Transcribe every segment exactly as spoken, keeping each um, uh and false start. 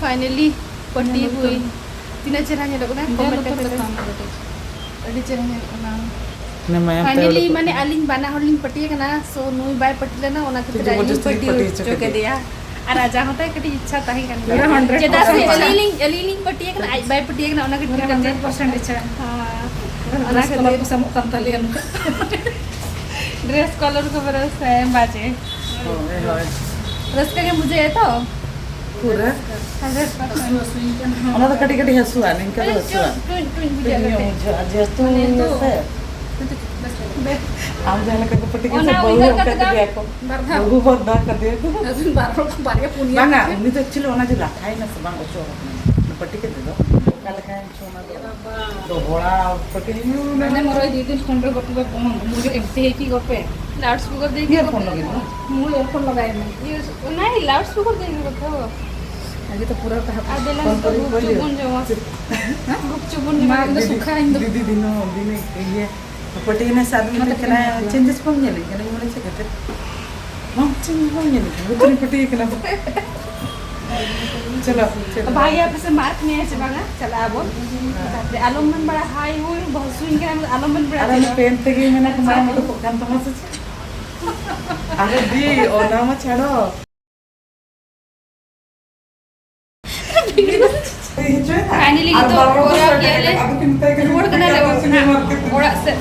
Finally ᱯᱟᱹᱴᱤ ᱦᱩᱭ᱾ ᱛᱤᱱᱟᱹᱜ ᱪᱮᱦᱨᱟ ᱧᱮᱞᱚᱜ ᱠᱟᱱᱟ, ᱧᱮᱞ comment ᱩᱛᱟᱹᱨ ᱠᱟᱛᱮ ᱠᱟᱛᱟᱢ ᱞᱟᱹᱭ ᱯᱮ᱾ ᱟᱹᱰᱤ ᱪᱮᱦᱨᱟ ᱧᱮᱞᱚᱜ ᱠᱟᱱᱟ᱾ ᱚᱱᱮ ᱢᱟᱭᱟᱢ ᱛᱮ finally ᱩᱰᱩᱠᱚᱜ ᱢᱟᱱᱮ ᱠᱟᱱᱟ᱾ ᱟᱹᱞᱤᱧ ᱵᱟᱱᱟ ᱦᱚᱲ ᱞᱤᱧ ᱯᱟᱹᱴᱤ ᱟᱠᱟᱱᱟ, so ᱱᱩᱭ ᱵᱟᱭ ᱯᱟᱹᱴᱤ ᱞᱮᱱᱟ, ᱚᱱᱟ ᱠᱷᱟᱹᱛᱤᱨ ᱛᱮ ᱟᱹᱞᱤᱧ ᱞᱤᱧ ᱡᱚᱵᱚᱨᱫᱚᱥᱛᱤ ᱯᱟᱹᱴᱤ ᱯᱟᱹᱴᱤ ᱦᱚᱪᱚ ᱦᱚᱪᱚ ᱠᱮᱫᱮᱭᱟ᱾ ᱠᱮᱫᱮᱭᱟ᱾ ᱟᱨ ᱟᱡᱟᱜ ᱦᱚᱸ ᱛᱟᱭ ᱠᱟᱹᱴᱤᱡ ᱤᱪᱪᱷᱟ ᱛᱟᱦᱮᱸ ᱠᱟᱱ ᱯᱩᱨᱟᱹ ᱛᱟᱭᱟ᱾ hundred ᱪᱮᱫᱟᱜ ᱥᱮ percent ᱟᱹᱞᱤᱧ ᱞᱤᱧ, ᱟᱹᱞᱤᱧ ᱞᱤᱧ ᱯᱟᱹᱴᱤ ᱟᱠᱟᱱᱟ, ᱟᱡ ᱵᱟᱭ ᱯᱟᱹᱴᱤ ᱟᱠᱟᱱᱟ, ᱚᱱᱟ ᱠᱷᱟᱹᱛᱤᱨ ᱯᱩᱨᱟᱹ ᱠᱟᱹᱴᱤᱡ hundred percent ᱤᱪᱪᱷᱟ᱾ ᱦᱮᱸ᱾ ᱚᱱᱟ dress colour ᱠᱷᱟᱹᱛᱤᱨ ᱠᱚ ᱥᱮᱢᱚᱜ ᱠᱟᱱ ᱛᱟᱞᱮᱭᱟ ᱱᱚᱝᱠᱟ᱾ Dress colour ᱠᱚ ᱯᱩᱨᱟᱹ same ᱵᱟᱡᱮ᱾ ᱦᱳᱭ, ᱦᱳᱭ᱾ ᱨᱟᱹᱥᱠᱟᱹ ᱜᱮ ᱵᱩᱡᱷᱟᱹᱜᱼᱟ ᱛᱚ? ᱯᱩᱨᱟᱹ᱾ hundred percent᱾ ᱚᱱᱟ ᱫᱚ ᱠᱟᱹᱴᱤᱡ ᱠᱟᱹᱴᱤᱡ ᱦᱟᱹᱥᱩᱣᱟ, ᱱᱤᱝᱠᱟ ᱫᱚ ᱦᱟᱹᱥᱩᱣᱟ᱾ ᱪᱩᱯ, ᱪᱩᱯ, ᱪᱩᱯ ᱵᱩᱡᱷᱟᱹᱜᱼᱟ ᱴᱩᱭ ᱠᱟᱹᱴᱤᱡ᱾ ᱵᱩᱡᱷᱟᱹᱜᱼᱟ, ᱡᱮᱦᱮᱛᱩ ᱢᱟᱱᱮ ᱤᱭᱟᱹ ᱱᱤᱛᱚᱜ ᱥᱮ᱾ ᱵᱮᱥ᱾ ᱟᱢ ᱡᱟᱦᱟᱸ ᱞᱮᱠᱟ ᱠᱚ ᱯᱟᱹᱴᱤ ᱠᱮᱫ ᱚᱱᱟ ᱥᱮ, ᱵᱟᱹᱦᱩ ᱩᱭᱦᱟᱹᱨ ᱚᱱᱠᱟ ᱠᱟᱛᱮ ᱠᱮᱫᱮᱭᱟ ᱠᱚ᱾ ᱵᱟᱨ ᱫᱷᱟᱣ᱾ ᱵᱟᱹᱦᱩ ᱵᱟᱨ ᱫᱷᱟᱣ ᱠᱟᱫᱮᱭᱟ ᱠᱚ᱾ ᱟᱹᱵᱤᱱ ᱵᱟᱨ ᱦᱚᱲ, ᱵᱟᱨᱭᱟ ᱯᱩᱱᱭᱟ ᱵᱟᱝᱟ, ᱠᱟᱛᱮ᱾ ᱩᱱᱤ ᱫᱚ actually ᱚᱱᱟ ᱡᱮ ᱞᱟᱴᱷᱟᱭᱮᱱᱟ ᱥᱮ ᱵᱟᱝ, ᱚᱪᱚᱜ ᱟᱠᱟᱱᱟ᱾ ᱚᱱᱟ ᱯᱟᱹᱴᱤ ᱠᱮᱫ ᱫᱚ᱾ ᱚᱠᱟ ᱞᱮᱠᱟᱭ ᱫᱚᱦᱲᱟ ᱯᱟᱹᱴᱤ ᱦᱩᱭᱩᱜ ᱢᱟᱱᱮ ᱢᱚᱨᱚᱭ ᱫᱤᱫᱤ ᱯᱷᱳᱱ ᱨᱮ ᱜᱚᱯᱤ ᱜᱚᱯᱤ ᱢᱩᱡᱮ ᱮᱢᱛᱮ ᱦᱮ ᱠᱤ ᱜᱚᱯᱮ? Loudspeaker ᱫᱮᱠᱷ ᱜᱚᱯᱮ᱾ Earphone ᱞᱟᱜᱟᱭ ᱢᱮ᱾ ᱤᱭᱟᱹ, ᱚᱱᱟ ᱦᱤ loudspeaker ᱫᱮᱠᱷ ᱜᱚᱯᱮ᱾ ᱟᱜᱮ ᱛᱚ ᱯᱩᱨᱟᱹ ᱛᱟᱦᱮᱸ ᱟᱨ ᱫᱮᱞᱟ ᱯᱷᱳᱱ ᱱᱤᱛᱚᱜ ᱠᱚᱨᱮ ᱜᱩᱯᱪᱩᱯ ᱠᱷᱚᱡ ᱵᱚᱱ ᱡᱚᱢᱟ᱾ ᱦᱮᱸ? ᱜᱩᱯᱪᱩᱯ ᱵᱚᱱ ᱡᱚᱢᱟ᱾ ᱢᱟ ᱤᱧ ᱫᱚ ᱫᱤᱫᱤ, ᱥᱩᱠᱷᱟ, ᱤᱧ ᱫᱚ᱾ ᱫᱤᱫᱤ ᱫᱤᱱ ᱦᱚᱸ ᱫᱤᱱ ᱤᱭᱟᱹ ᱯᱟᱹᱴᱤ ᱮᱱᱟ ᱥᱮ ᱟᱫᱚ ᱚᱱᱟ ᱢᱤᱫᱴᱮᱱ ᱛᱮᱜᱮ ᱠᱟᱱᱟ, ᱢᱮᱱᱟᱜ ᱯᱮᱭᱟ᱾ Changes ᱵᱟᱢ ᱧᱮᱞᱮᱫ ᱠᱟᱱᱟ, ᱤᱧ ᱢᱟᱱᱮ ᱪᱮᱫ ᱠᱷᱟᱹᱛᱤᱨ? ᱵᱟᱢ change, ᱵᱟᱢ ᱧᱮᱞᱮᱫ ᱠᱟᱱᱟ, ᱞᱩᱛᱩᱨᱤᱧ ᱯᱟᱹᱴᱤ ᱠᱟᱱᱟ᱾ ᱪᱚᱞᱚ, ᱪᱚᱞᱚ᱾ ᱵᱷᱟᱜᱮ ᱟᱯᱮ ᱥᱮ ᱢᱟᱨᱠ ᱱᱤᱭᱮ ᱥᱮ ᱵᱟᱝᱟ? ᱪᱟᱞᱟᱜ ᱟᱵᱚᱱ᱾ ᱦᱮᱸ᱾ ᱛᱟᱯᱚᱨᱮ ᱟᱞᱚᱢ ᱢᱮᱱ ᱵᱟᱲᱟ, ᱦᱟᱭ ᱦᱩᱭ ᱵᱚᱦᱚᱜ ᱦᱟᱹᱥᱩᱧ ᱠᱟᱱᱟ, ᱟᱞᱚᱢ ᱢᱮᱱ ᱵᱟᱲᱟ ᱟᱨ ᱚᱱᱟ ᱪᱟᱞᱟᱜ᱾ Pen ᱛᱮᱜᱮ ᱢᱮᱱᱟ ᱠᱚ ᱢᱟᱭᱟᱢ ᱩᱰᱩᱠᱚᱜ ᱠᱟᱱ ᱛᱟᱢᱟ ᱥᱮ ᱪᱮᱫ? ᱟᱨᱮ ᱫᱤ, ᱚᱱᱟ ᱢᱟ ᱪᱷᱟᱲᱚ᱾ Finally ᱱᱤᱛᱚᱜ ᱯᱚᱨᱟᱣ ᱠᱮᱜᱼᱟ ᱞᱮ᱾ ᱨᱩᱣᱟᱹᱲ ᱠᱟᱱᱟᱞᱮ ᱚᱲᱟᱜ ᱥᱮᱫ᱾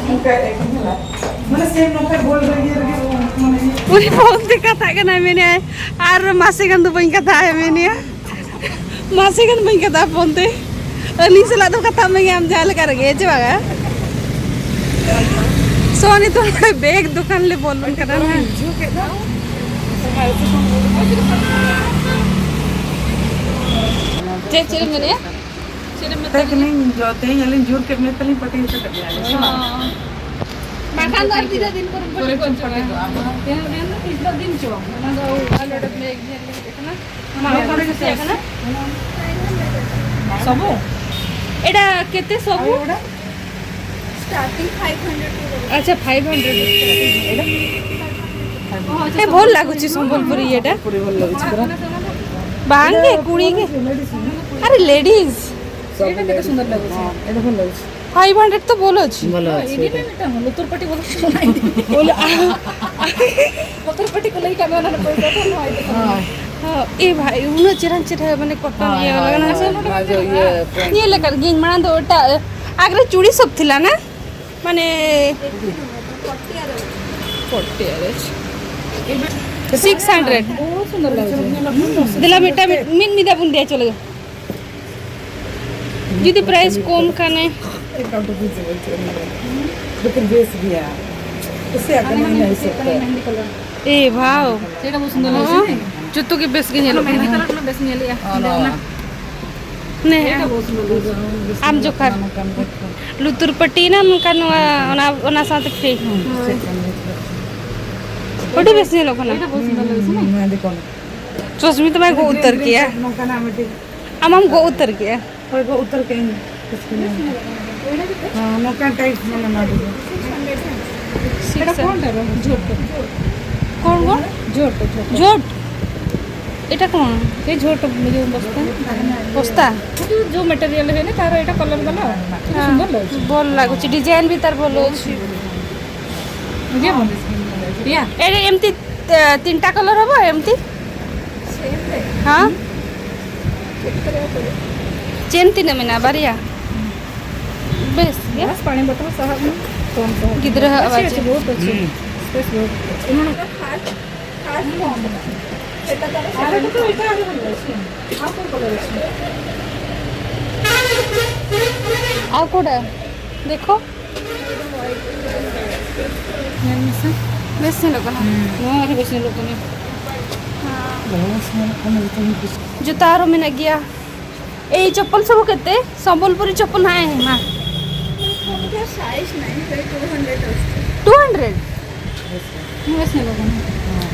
ᱩᱱᱤ ᱯᱷᱳᱱ ᱛᱮ ᱠᱟᱛᱷᱟᱜ ᱠᱟᱱᱟᱭ, ᱢᱮᱱᱮᱫᱼᱟᱭ, "ᱟᱨ ᱢᱟᱥᱮ ᱜᱟᱱ ᱫᱚ ᱵᱟᱹᱧ ᱠᱟᱛᱷᱟᱜᱼᱟ", ᱢᱮᱱᱮᱫᱼᱟ᱾ ᱢᱟᱥᱮ ᱜᱟᱱ ᱵᱟᱹᱧ ᱠᱟᱛᱷᱟᱜᱼᱟ ᱯᱷᱳᱱ ᱛᱮ᱾ ᱟᱹᱞᱤᱧ ᱥᱟᱞᱟᱜ ᱫᱚ ᱠᱟᱛᱷᱟᱜ ᱢᱮ ᱟᱢ ᱡᱟᱦᱟᱸ ᱞᱮᱠᱟ ᱨᱮᱜᱮ, ᱦᱮᱸ ᱪᱮ ᱵᱟᱝᱟ? So, ᱱᱤᱛᱚᱜ ᱱᱚᱰᱮ bag ᱫᱚᱠᱟᱱ ᱞᱮ ᱵᱚᱞᱚᱱ ᱠᱟᱱᱟ ᱱᱟᱦᱟᱜ᱾ ᱪᱮᱫ, ᱪᱮᱫ ᱮᱢ ᱢᱮᱱᱮᱫᱼᱟ? ᱪᱮᱫ ᱮᱢ ᱢᱮᱛᱟ ᱫᱤᱧᱟ? ᱛᱮᱦᱮᱧ ᱡᱚ-, ᱛᱮᱦᱮᱧ ᱟᱹᱞᱤᱧ ᱡᱳᱨ ᱠᱮᱫ ᱢᱮ ᱛᱮᱞᱤᱧ ᱯᱟᱹᱴᱤ ᱦᱚᱪᱚ ᱠᱮᱫ ᱢᱮᱭᱟ, ᱦᱮᱸ ᱥᱮ ᱵᱟᱝ? ᱦᱚᱸ᱾ ᱵᱟᱠᱷᱟᱱ ᱫᱚ ᱟᱨ ᱛᱤᱱᱟᱹᱜ ᱫᱤᱱ ᱯᱚᱨᱮᱢ ᱯᱟᱹᱴᱤ ᱯᱚᱨᱮ ᱪᱚᱢ ᱦᱚᱪᱚ ᱯᱟᱹᱴᱤ ᱠᱚᱣᱟ? ᱠᱚᱜᱼᱟ᱾ ᱛᱤᱱᱟᱹᱜ ᱫᱤᱱ ᱫᱚ ᱛᱤᱱᱟᱹᱜ ᱫᱤᱱ ᱪᱚ? ᱚᱱᱟ ᱫᱚ ᱟᱞᱮ ᱚᱸᱰᱮ ᱵᱮᱜᱽ ᱧᱮᱞ ᱞᱟᱹᱜᱤᱫ ᱠᱟᱱᱟ᱾ ᱢᱟ, ᱚᱠᱟ ᱨᱮ ᱠᱩᱥᱤᱭᱟᱜ ᱠᱟᱱᱟ? ᱥᱚᱵᱚ? ᱮᱰᱟ, ᱠᱮᱛᱮ ᱥᱚᱵᱚ? Starting five hundred ରୁ ରହୁଛି। ଆଚ୍ଛା, five hundred। ଏଇଟା? ଏ, ଭଲ ଲାଗୁଛି ସମ୍ବଲପୁରୀ ଇଏଟା। ପୁରୀ ଭଲ ଲାଗୁଛି ପୁରା। ᱵᱟᱝ ᱜᱮ, ᱠᱩᱲᱤ ᱜᱮ᱾ ᱟᱨᱮ, ᱞᱮᱰᱤᱡᱽ᱾ ᱮᱴᱟ ᱠᱮᱛᱮ ᱥᱩᱱᱫᱚᱨ ᱞᱟᱜᱩᱪᱷᱮ᱾ ᱮᱴᱟ ᱵᱷᱟᱞ ᱞᱟᱜᱩᱪᱷᱮ᱾ ᱯᱷᱟᱭᱤᱵᱷ ᱦᱟᱱᱰᱨᱮᱰ ᱛᱚ ᱵᱚᱞᱚ ᱚᱪᱷᱮ᱾ ᱵᱚᱞᱚ ᱚᱪᱷᱮ। ᱮᱴᱟ ᱢᱤᱫᱴᱟᱝ ᱞᱩᱛᱩᱨ ᱯᱟᱹᱴᱤ ᱵᱚᱞᱚ ᱚᱪᱷᱮ᱾ ᱞᱩᱛᱩᱨ ᱯᱟᱹᱴᱤ ᱠᱚ ᱞᱟᱹᱭ ᱠᱟᱜ ᱢᱮ, ᱚᱱᱟ ᱨᱮᱱᱟᱜ ᱯᱚᱭᱥᱟ ᱫᱚ ᱱᱚᱣᱟ ᱤᱫᱤ ᱠᱟᱜ ᱢᱮ᱾ ᱦᱳᱭ᱾ ᱦᱳᱭ, ᱮ ᱵᱷᱟᱭ, ᱩᱱᱟᱹᱜ ᱪᱮᱦᱨᱟ ᱪᱮᱦᱨᱟ ᱢᱟᱱᱮ ᱠᱚᱴᱚᱱ ᱦᱳᱭ, ᱤᱭᱟᱹ ᱦᱳᱭ, ᱵᱟᱞᱟ ᱠᱟᱱᱟ᱾ ᱦᱳᱭ, ᱚᱱᱟ ᱡᱮ ᱤᱭᱟᱹ ᱯᱮᱱᱴ᱾ ᱧᱮᱞ ᱟᱠᱟᱫ ᱜᱤᱭᱟᱹᱧ ᱢᱟᱲᱟᱝ ᱫᱚ, ᱮᱴᱟᱜ ᱟᱜᱽᱨᱮ ᱪᱩᱲᱤ ᱥᱚᱯ ᱛᱷᱤᱞᱟ ᱱᱟ? ᱢᱟᱱᱮ ᱯᱷᱳᱨᱴᱤ ᱟᱨᱮ᱾ Six hundred. ᱵᱚᱦᱩᱛ ᱥᱩᱱᱫᱚᱨ ᱞᱟᱜᱩᱪᱷᱮ᱾ ᱫᱮᱞᱟ ᱢᱤᱫᱴᱟᱝ ᱢᱤᱫ, ᱢᱤᱫ ᱧᱤᱫᱟᱹ ᱵᱚᱱ ᱫᱮᱭᱟ ᱪᱚᱞᱮ᱾ ᱡᱩᱫᱤ ᱯᱨᱟᱭᱤᱥ ᱠᱚᱢ ᱠᱷᱟᱱᱮ᱾ ᱮᱠᱟᱞ ᱫᱚ ᱵᱩᱡᱷᱟᱹᱣ ᱵᱟᱹᱪᱩᱜ ᱟᱹᱱᱤᱡ᱾ ᱞᱮᱠᱤᱱ ᱵᱮᱥ ᱜᱮᱭᱟ᱾ ᱠᱩᱥᱤᱭᱟᱜ ᱠᱟᱹᱱᱟᱹᱧ ᱤᱧ ᱦᱤᱥᱟᱹᱵ ᱛᱮ᱾ ᱮ ᱵᱷᱟᱣ᱾ ᱥᱮᱴᱟ ᱵᱚᱦᱩᱛ ᱥᱩᱱᱫᱚᱨ ᱞᱟᱜᱩᱪᱷᱮ ᱱᱟᱭ? ᱡᱚᱛᱚ ᱜᱮ ᱵᱮᱥ ᱜᱮ ᱧᱮᱞᱚᱜ ᱠᱟᱱᱟ᱾ ᱢᱮᱦᱱᱫᱤ ᱠᱟᱞᱟᱨ ᱩᱱᱟᱹᱜ ᱵᱮᱥ ᱧᱮᱞᱚᱜᱼᱟ᱾ ᱚᱱᱟ᱾ ᱱᱮ, ᱥᱮᱴᱟ ᱵᱚᱦᱩᱛ ᱥᱩᱱᱫᱚᱨ ᱞᱟᱜᱩᱪᱷᱮ᱾ ᱟᱢ ᱡᱚᱠᱷᱟᱨ᱾ ᱞᱩᱛᱩᱨ ᱯᱟᱹᱴᱤ ᱱᱟ ᱱᱚᱝᱠᱟ ᱱᱚᱣᱟ, ᱚᱱᱟ, ᱚᱱᱟ ᱥᱟᱶᱛᱮ ᱯᱷᱨᱤ᱾ ᱦᱳᱭ᱾ ᱟᱹᱰᱤ ᱵᱮᱥ ᱧᱮᱞᱚᱜ ᱠᱟᱱᱟ᱾ ᱥᱮᱴᱟ ᱵᱚᱦᱩᱛ ᱥᱩᱱᱫᱚᱨ ᱞᱟᱜᱩᱪᱷᱮ ᱱᱟᱭ? ᱦᱩᱸ, ᱢᱮᱦᱱᱫᱤ ᱠᱚᱞᱟᱨ᱾ ᱪᱚᱥᱢᱤ ᱛᱚ ᱢᱟᱭ ᱜᱚᱜ ᱩᱛᱟᱹᱨ ᱠᱮᱭᱟ᱾ ᱱᱚᱝᱠᱟᱱᱟᱜ ᱢᱤᱫᱴᱤᱡ ᱟᱢᱟᱢ ᱜᱚᱜ ᱩᱛᱟᱹᱨ ᱠᱮᱜᱼᱟ᱾ ᱦᱳᱭ, ᱜᱚᱜ ᱩᱛᱟᱹᱨ ᱠᱮᱜᱼᱟᱹᱧ᱾ ᱦᱮᱸ, ᱱᱚᱝᱠᱟᱱ ᱴᱟᱭᱤᱯ ᱢᱟᱱᱮ ᱱᱚᱣᱟ ᱫᱚ᱾ Six hundred. ᱠᱚᱱᱴᱟ ᱨᱮ? ᱡᱷᱳᱴ ᱠᱚ। ᱠᱚᱱ ᱠᱚᱱ? ᱡᱷᱳᱴ ᱠᱚ, ᱡᱷᱳᱴ ᱠᱚ। ᱡᱷᱳᱴ? ᱮᱴᱟ ᱠᱚᱱ? ᱮ ᱡᱷᱳᱴ, ᱡᱳ ᱵᱚᱥᱛᱟ। ᱵᱚᱥᱛᱟ? ᱡᱳ ᱢᱮᱴᱮᱨᱤᱭᱟᱞ ᱦᱩᱭᱱᱟ, ᱛᱟᱨ ᱮᱴᱟ ᱠᱟᱞᱟᱨ ᱵᱟᱞᱟ। ᱦᱮᱸ। ସୁନ୍ଦର ଲାଗୁଛି। ଭଲ ଲାଗୁଛି, ଡିଜାଇନ ବି ତାର ଭଲ ଅଛି। ବୁଝିବ? ୟା। ଏରେ ଏମିତି, ଏ, ତିନିଟା କଲର ହବ ଏମିତି? ହଁ। ଚେନ୍ ତିନି ମେନା ବାରିଆ। ବେଶ। ବାସ୍ ପାଣି ବୋତଲ ସହ କମ୍ ସହ। ᱜᱤᱫᱽᱨᱟᱹ ᱦᱟᱜ ᱵᱟᱪᱮ। ᱵᱟᱪᱮ, ବହୁତ ଅଛି। ହୁଁ। ସ୍ପେସ୍ ବହୁତ ଅଛି। ଏମାନଙ୍କ ଫାଷ୍ଟ, ଫାଷ୍ଟ କମ୍। ଏଟା ତାର ଆର ତ ଏଟା ଆର ଭଲ ଅଛି। ଆଉ କୋଉ କଲର ଅଛି? ଆଉ କୋଉଟା? ଦେଖ। ᱧᱮᱞ ᱢᱮᱥᱮ᱾ ᱵᱮᱥ ᱧᱮᱞᱚᱜ ᱠᱟᱱᱟ᱾ ᱦᱩᱸ, ᱱᱚᱣᱟ ᱟᱹᱰᱤ ᱵᱮᱥ ᱧᱮᱞᱚᱜ ᱠᱟᱱᱟ᱾ ᱦᱮᱸ᱾ ᱵᱮᱥ ᱧᱮᱞᱚᱜ ᱠᱟᱱᱟ, ᱡᱚᱛᱚ ᱜᱮ ᱠᱩᱥᱤ᱾ ᱡᱩᱛᱟ ᱟᱨᱦᱚᱸ ᱢᱮᱱᱟᱜ ᱜᱮᱭᱟ᱾ ᱮᱭ ᱪᱚᱯᱯᱚᱞ ᱥᱚᱵ ᱠᱮᱛᱮ? ᱥᱚᱢᱵᱚᱞᱯᱩᱨᱤ ᱪᱚᱯᱯᱚᱞ ᱦᱟᱸᱜ ᱮᱢᱟ। ଟୁ ହଣ୍ଡ୍ରେଡ ଆସୁଛି। Two hundred? ᱵᱮᱥ ᱧᱮᱞᱚᱜ ᱠᱟᱱᱟ᱾ ᱦᱮᱸ᱾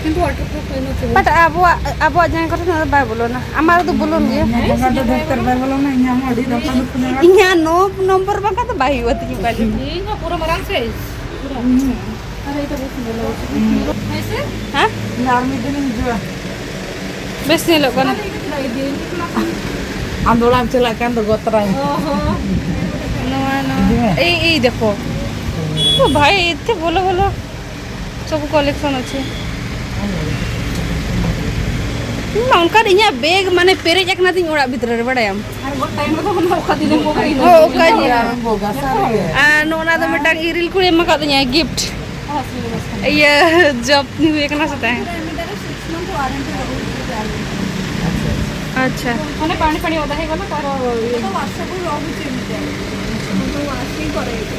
ᱠᱤᱱᱛᱩ ᱚᱣᱟᱴᱟᱨᱯᱨᱩᱯᱷ ᱦᱩᱭ ᱱᱟ ᱛᱚᱵᱮ᱾ ᱵᱟᱴ ᱟᱵᱚᱣᱟᱜ, ᱟᱵᱚᱣᱟᱜ ᱡᱟᱸᱜᱟ ᱠᱚᱨᱮ ᱫᱚ ᱵᱟᱭ ᱵᱚᱞᱚᱱᱟ᱾ ᱟᱢᱟᱜ ᱨᱮᱫᱚ ᱵᱚᱞᱚᱱ ᱜᱮᱭᱟ᱾ ᱤᱧᱟᱹᱜ ᱡᱟᱸᱜᱟ ᱫᱚ ᱫᱷᱩᱛᱠᱟᱨ ᱵᱟᱭ ᱵᱚᱞᱚᱱᱟ, ᱤᱧᱟᱹᱜ ᱦᱚᱸ ᱟᱹᱰᱤ ᱫᱟᱯᱟ ᱫᱩᱯ ᱠᱟᱱᱟ᱾ ᱤᱧᱟᱹᱜ ᱱᱚ ᱱᱚᱢᱵᱚᱨ ᱵᱟᱝᱠᱷᱟᱱ ᱫᱚ ᱵᱟᱭ ᱦᱩᱭᱩᱜᱼᱟ ᱛᱤᱧ ᱚᱠᱟ ᱡᱚᱠᱷᱚᱱ᱾ ᱤᱧ ᱦᱚᱸ ᱯᱩᱨᱟᱹ ᱢᱟᱨᱟᱝ ᱥᱟᱭᱤᱡ᱾ ᱯᱩᱨᱟᱹ᱾ ᱦᱩᱸ᱾ ᱟᱨ ᱮᱴᱟ ᱵᱮᱥ ᱧᱮᱞᱚᱜ ᱠᱟᱱᱟ᱾ ᱦᱩᱸ᱾ ᱦᱮᱸ ᱥᱮ? ᱤᱧ ᱟᱨ ᱢᱤᱫ ᱫᱤᱱᱤᱧ ᱦᱤᱡᱩᱜᱼᱟ᱾ ᱵᱮᱥ ᱧᱮᱞᱚᱜ ᱠᱟᱱᱟ᱾ ᱟᱢ ᱫᱚ ᱚᱲᱟᱜ ᱮᱢ ᱪᱟᱞᱟᱜ ᱠᱟᱱ ᱫᱚ ᱜᱚᱜ ᱛᱚᱨᱟᱭ ᱢᱮ᱾ ᱱᱚᱣᱟ, ᱱᱚᱣᱟ᱾ ᱤᱫᱤ ᱢᱮ᱾ ᱮᱭ, ᱮᱭ ᱫᱮᱠᱷᱚ᱾ ᱳ ᱵᱷᱟᱭ, ᱮᱛᱮ ᱵᱷᱟᱞᱚ ᱵᱷᱟᱞᱚ ᱥᱚᱵ ᱠᱟᱞᱮᱠᱥᱚᱱ ᱟᱪᱷᱮ᱾ ᱤᱧ ᱢᱟ ᱚᱱᱠᱟᱱ ᱤᱧᱟᱹᱜ ᱵᱮᱜᱽ ᱢᱟᱱᱮ ᱯᱮᱨᱮᱡ ᱟᱠᱟᱱᱟ ᱛᱤᱧ ᱚᱲᱟᱜ ᱵᱷᱤᱛᱨᱤ ᱨᱮ, ᱵᱟᱲᱟᱭᱟᱢ᱾ ᱟᱨ ᱜᱚᱴᱟ ᱮᱱ ᱨᱮᱦᱚᱸ ᱢᱟᱱᱮ ᱚᱠᱟ ᱫᱤᱱᱮᱢ ᱵᱚᱜᱟᱭᱮᱱᱟ? ᱦᱳᱭ, ᱚᱠᱟ ᱫᱤᱱ? ᱵᱚᱜᱟ ᱥᱟᱹᱨᱤ ᱜᱮ᱾ ᱟᱨ ᱱᱚᱜᱼᱚ ᱱᱟ ᱫᱚ ᱢᱤᱫᱴᱟᱝ ᱤᱨᱤᱞ ᱠᱩᱲᱤ ᱮᱢ ᱟᱠᱟᱫ ᱫᱤᱧᱟ gift᱾ ᱦᱚᱸ, ᱥᱤᱞᱮᱵᱟᱥ ᱠᱟᱱᱟ᱾ ᱤᱭᱟᱹ, ᱡᱚᱵ ᱦᱩᱭ ᱟᱠᱟᱱᱟ ᱥᱮ ᱛᱟᱦᱮᱸ? ᱢᱤᱫᱴᱟᱝ six month warranty ᱨᱚᱦᱚᱭ ᱦᱩᱭᱩᱜᱼᱟ᱾ ᱟᱪᱪᱷᱟ, ᱟᱪᱪᱷᱟ᱾ ᱟᱪᱪᱷᱟ᱾ ᱢᱟᱱᱮ ପାଣି ଫାଣି ଓଦା ହେଇଗଲା ତାର ଇଏ। ତ ୱାସେବଲ୍ ରହୁଛି ଏମିତି। କିନ୍ତୁ ୱାସିଂ କରେଇବେ।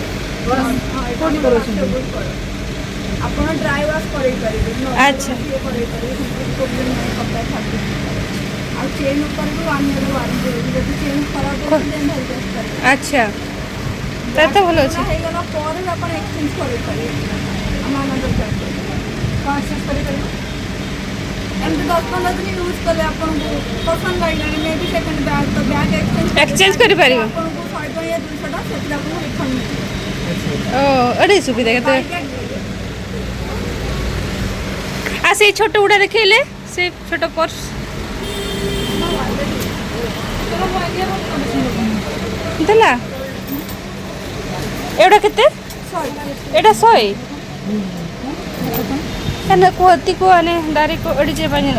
ୱାସ୍ ହଁ, ଏଇଟା କୋଉଠି ଆମର କରୁଛନ୍ତି? ୱାସେବଲ୍ କର। ଆପଣ ଡ୍ରାଏ ୱାସ୍ କରେଇ ପାରିବେ, ନର୍ମାଲ ଆଚ୍ଛା। ୱାସ୍ ଇଏ କରେଇ ପାରିବେ, ସେମିତି କିଛି ପ୍ରୋବ୍ଲେମ୍ ନାହିଁ, କପଡ଼ା ଛାଡ଼ିବେ। ଆଉ ଚେନ୍ ଉପରେ ବି ୱାନ୍ ଇୟର ୱାରେଣ୍ଟି ରହୁଛି, ଯଦି ଚେନ୍ ଖରାପ ଖ- ହେଉଛି ଦେନ୍ ଧରିକି ଆସିପାରିବେ। ଆଚ୍ଛା। ତାହେଲେ ତ ଭଲ ଅଛି। ପୁରୁଣା ହେଇଗଲା ପରେ ବି ଆପଣ ଏକ୍ସଚେଞ୍ଜ କରେଇ ପାରିବେ। ଆମ ମାନଙ୍କର ଚାର୍ଜ କଣ ଏକ୍ସଚେଞ୍ଜ କରିପାରିବେ? ଏମିତି ଦଶ ପନ୍ଦର ଦିନ ୟୁଜ୍ କଲେ ଆପଣଙ୍କୁ ପସନ୍ଦ ଲାଗିଲାନି, ମେ ବି ସେକେଣ୍ଡ ବ୍ୟାଗ୍, ତ ବ୍ୟାଗ୍ ଏକ୍ସଚେଞ୍ଜ ଏକ୍ସଚେଞ୍ଜ କରିପାରିବ। ଆପଣଙ୍କୁ ଶହେ ଟଙ୍କା ୟା ଦୁଇଶହ ଟଙ୍କା ସେଥିରେ ଆପଣଙ୍କୁ ରିଫଣ୍ଡ ମିଳିବ। ଓ, ଏଇଟା ହିଁ ସୁବିଧା କେତେ? ବାଇ ବ୍ୟାଗ୍ ଦେବେ। ଆ, ସେଇ ଛୋଟ ଗୁଡ଼ା ଦେଖେଇଲେ, ସେ ଛୋଟ ପର୍ସ। ଦେଲା। ଏଗୁଡ଼ା କେତେ? ଶହେ। ଏଇଟା ଶହେ। କାହିଁକିନା କୁହନ୍ତି କୁହନି, ଦାରି କୁ ଏଠି ଯେ ବାନି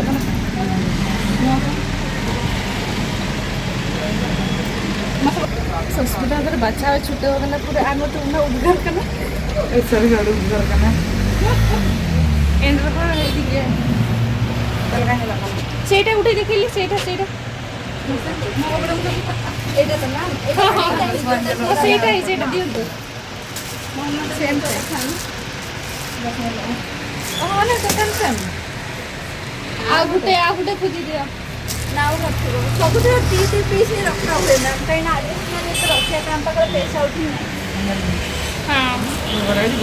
ᱥᱚᱥᱯᱤᱴᱟᱞ ᱨᱮ ᱵᱟᱪᱷᱟᱣ ᱪᱷᱩᱴᱟᱹᱣ ᱠᱟᱱᱟ ᱯᱩᱨᱟᱹ, ᱟᱨ ᱱᱚᱛᱮ ᱩᱱᱟᱹᱜ ᱩᱫᱽᱜᱟᱹᱨ ᱠᱟᱱᱟ᱾ ᱮ, ᱥᱟᱹᱨᱤ ᱜᱮ ᱟᱹᱰᱤ ᱩᱫᱽᱜᱟᱹᱨ ᱠᱟᱱᱟ᱾ ᱮᱱ ᱨᱮᱦᱚᱸ ᱦᱮᱡ ᱜᱮ᱾ ᱪᱮᱫ ᱞᱮᱠᱟ ᱧᱮᱞᱚᱜ ᱠᱟᱱᱟ? ସେଇଟା ଉଠେଇ ଦେଖେଇଲି, ସେଇଟା, ସେଇଟା। ଏଇଟା ତ ନା? ହଁ, ହଁ, ହଁ, ସେଇଟା ହିଁ, ସେଇଟା ଦିଅନ୍ତୁ। ସେମ୍ ତ ଦେଖାଯାଉନି। ହଁ, ନା, ସେଟା ସେମ୍। ଆଉ ଗୋଟେ, ଆଉ ଗୋଟେ ଖୋଜି ଦିଅ। ନା, ଆଉ ନଥିବ। ସବୁଥିରେ ଦି ଦି ପିସ୍ ହିଁ ରଖା ହୁଏ, ମ୍ୟାମ୍। କାହିଁକିନା ଆଜି ସେମାନେ ଏତେ ରଖିବା ପାଇଁ ଆମ ପାଖରେ ପଇସା ଉଠି ନାହିଁ। ହଁ।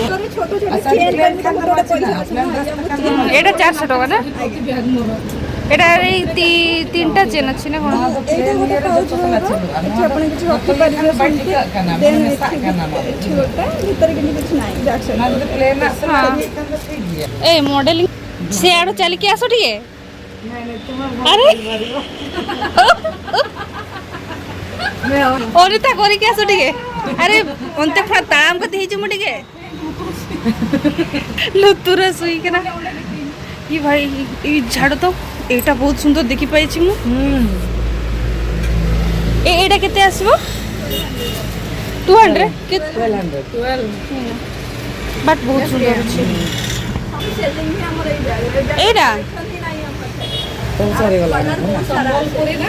ଛୋଟ ଛୋଟ ଆଚ୍ଛା, ଚେନ୍ ପ୍ଲେନ୍ ପାଇଁ ତ ଗୋଟେ ଗୋଟେ ପଇସା ଅଛି ନା, ଏଇଟା ଚାରିଶହ ଟଙ୍କା ନା? ଆଜ୍ଞା। ଏଇଟା ଏଇ ତି-, ତିନିଟା ଚେନ୍ ଅଛି ନା କ'ଣ? ଏଇଟା ଗୋଟେ ପାଉଚ୍ ରହିବ। ଏଠି ଆପଣ କିଛି ରଖିପାରିବେ ସେମିତି। ଦେନ୍ ଏଠି, ଏଠି ଗୋଟେ, ଭିତରେ କିନ୍ତୁ କିଛି ନାହିଁ। Back side. ହଁ। ଏ ମଡେଲିଂ, ସିଆଡ଼ୁ ଚାଲିକି ଆସ ଟିକେ। ᱟᱨᱮ ᱚᱱᱤᱛᱟ ᱠᱚᱨᱤ ᱠᱮ ᱟᱥᱚ ᱴᱷᱤᱠ ᱜᱮ᱾ ᱟᱨᱮ ᱚᱱᱛᱮ ᱠᱷᱚᱱᱟᱜ ᱛᱟᱲᱟᱢ ᱠᱟᱛᱮ ᱦᱤᱡᱩᱜ ᱢᱮ ᱴᱷᱤᱠ ᱜᱮ᱾ ᱞᱩᱛᱩᱨ ᱦᱟᱹᱥᱩᱭ ᱠᱟᱱᱟ। ᱤ ᱵᱷᱟᱭ, ᱤ ᱡᱷᱟᱲ ᱫᱚ ଏଇଟା ବହୁତ ସୁନ୍ଦର ଦେଖିପାଇଛି ମୁଁ। ହୁଁ। ଏ ଏଇଟା କେତେ ଆସିବ? Two hundred. କେତେ? Twelve hundred. ବଟ୍ ବହୁତ ସୁନ୍ଦର ଅଛି। ଏଇଟା ସବୁ ସରିଗଲାଣି।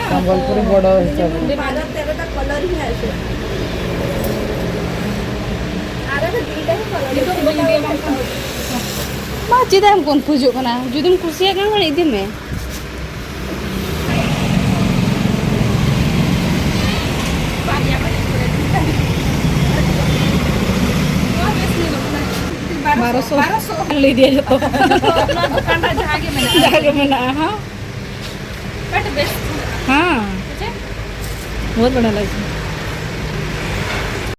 ସମ୍ବଲପୁରୀ ବଡ ହିସାବ। ᱢᱟ ᱪᱮᱫᱟᱜ ᱮᱢ ᱠᱚᱱᱯᱷᱤᱭᱩᱡᱚᱜ ᱠᱟᱱᱟ? ᱡᱩᱫᱤᱢ ᱠᱩᱥᱤᱭᱟᱜ ᱠᱟᱱ ᱠᱷᱟᱱ ᱤᱫᱤ ᱢᱮ। ᱵᱟᱨᱚᱥᱚ᱾ ᱵᱟᱨᱚᱥᱚ᱾ ᱞᱟᱹᱭ ᱫᱤᱭᱟ ᱡᱚᱛᱚ᱾ ᱱᱚᱣᱟ ᱫᱚᱠᱟᱱ ᱨᱮ ᱡᱟᱦᱟᱸ ᱜᱮ ᱢᱮᱱᱟᱜᱼᱟ᱾ ᱡᱟᱦᱟᱸ ᱜᱮ ᱢᱮᱱᱟᱜᱼᱟ, ᱦᱚᱸ᱾ ᱵᱟᱴ ᱵᱮᱥ ᱦᱮᱸ᱾ ᱦᱮᱸᱪᱮ? ᱵᱚᱦᱩᱛ ᱵᱟᱲᱤᱭᱟ ᱞᱟᱜᱟ᱾